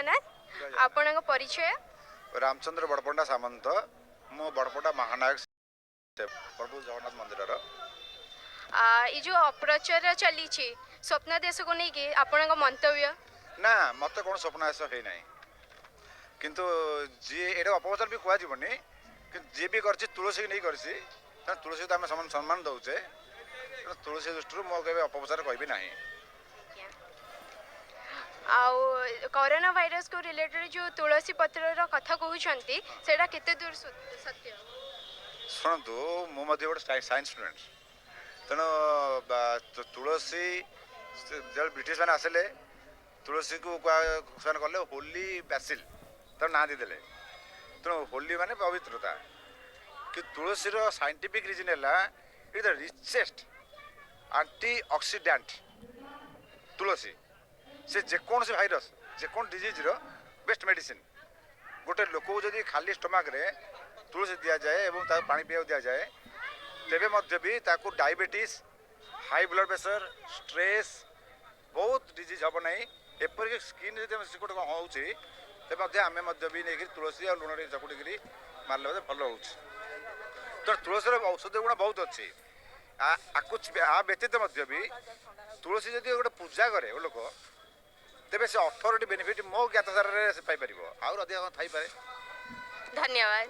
ଜଗନ୍ନାଥ। ଆପଣଙ୍କ ପରିଚୟ? ରାମଚନ୍ଦ୍ର ବଡ଼ପଣ୍ଡା ସାମନ୍ତ। ମୁଁ ବଡ଼ପଣ୍ଡା ମହାନାୟକ ପ୍ରଭୁ ଜଗନ୍ନାଥ ମନ୍ଦିରର। ଏଇ ଯେଉଁ ଅପପ୍ରଚାର ଚାଲିଛି ସ୍ୱପ୍ନାଦେଶକୁ ନେଇକି, ଆପଣଙ୍କ ମନ୍ତବ୍ୟ? ନା, ମୋତେ କ'ଣ ସ୍ୱପ୍ନାଦେଶ ହେଇନାହିଁ। କିନ୍ତୁ ଯିଏ ଏଇଟା ଅପପ୍ରଚାର ବି କୁହାଯିବନି, କିନ୍ତୁ ଯିଏ ବି କରିଛି, ତୁଳସୀକି ନେଇ କରିଛି। ତେଣୁ ତୁଳସୀକୁ ତ ଆମେ ସମାନ ସମ୍ମାନ ଦେଉଛେ। ତେଣୁ ତୁଳସୀ ଦୃଷ୍ଟିରୁ ମୁଁ କେବେ ଅପପ୍ରଚାର କହିବି ନାହିଁ। ଆଉ କରୋନା ଭାଇରସକୁ ରିଲେଟେଡ୍ ଯେଉଁ ତୁଳସୀ ପତ୍ରର କଥା କହୁଛନ୍ତି, ସେଇଟା କେତେ ଦୂର ସତ୍ୟ? ଶୁଣନ୍ତୁ, ମୁଁ ମଧ୍ୟ ଗୋଟେ ସାଇନ୍ସ ଷ୍ଟୁଡେଣ୍ଟ। ତେଣୁ ତୁଳସୀ ଯେତେବେଳେ ବ୍ରିଟିଶ ମାନେ ଆସିଲେ, ତୁଳସୀକୁ ସେମାନେ କଲେ ହୋଲି ବ୍ୟାସିଲ୍, ତାର ନାଁ ଦେଇଦେଲେ। ତେଣୁ ହୋଲି ମାନେ ପବିତ୍ରତା। କିନ୍ତୁ ତୁଳସୀର ସାଇଣ୍ଟିଫିକ୍ ରିଜନ୍ ହେଲା it the richest anti oxidant. ତୁଳସୀ ସେ ଯେକୌଣସି ଭାଇରସ୍, ଯେକୌଣସି ଡିଜିଜ୍ର ବେଷ୍ଟ ମେଡ଼ିସିନ୍। ଗୋଟେ ଲୋକକୁ ଯଦି ଖାଲି ଷ୍ଟମାକରେ ତୁଳସୀ ଦିଆଯାଏ ଏବଂ ତାକୁ ପାଣି ପିଇବାକୁ ଦିଆଯାଏ, ତେବେ ମଧ୍ୟ ବି ତାକୁ diabetes, high blood pressure, stress, ବହୁତ ଡିଜିଜ୍ ହେବ ନାହିଁ। ଏପରିକି ସ୍କିନ୍ ଯଦି ଆମେ ଗୋଟେ କ'ଣ ହେଉଛି, ତେବେ ମଧ୍ୟ ଆମେ ମଧ୍ୟ ବି ନେଇକରି ତୁଳସୀ ଆଉ ଲୁଣ ଟିକେ ଚକୁଟିକିରି ମାରିଲେ ମଧ୍ୟ ଭଲ ହେଉଛି। ତେଣୁ ତୁଳସୀର ଔଷଧ ଗୁଣ ବହୁତ ଅଛି। ଆକୁ ଆ ବ୍ୟତୀତ ମଧ୍ୟ ବି ତୁଳସୀ ଯଦି ଗୋଟେ ପୂଜା କରେ ଗୋଟେ ଲୋକ, ତେବେ ସେ 18ଟି ବେନିଫିଟ୍ ମୋ ଜ୍ଞାତସାରରେ ସେ ପାଇପାରିବ। ଆହୁରି ଅଧିକ କ'ଣ ଥାଇପାରେ। ଧନ୍ୟବାଦ।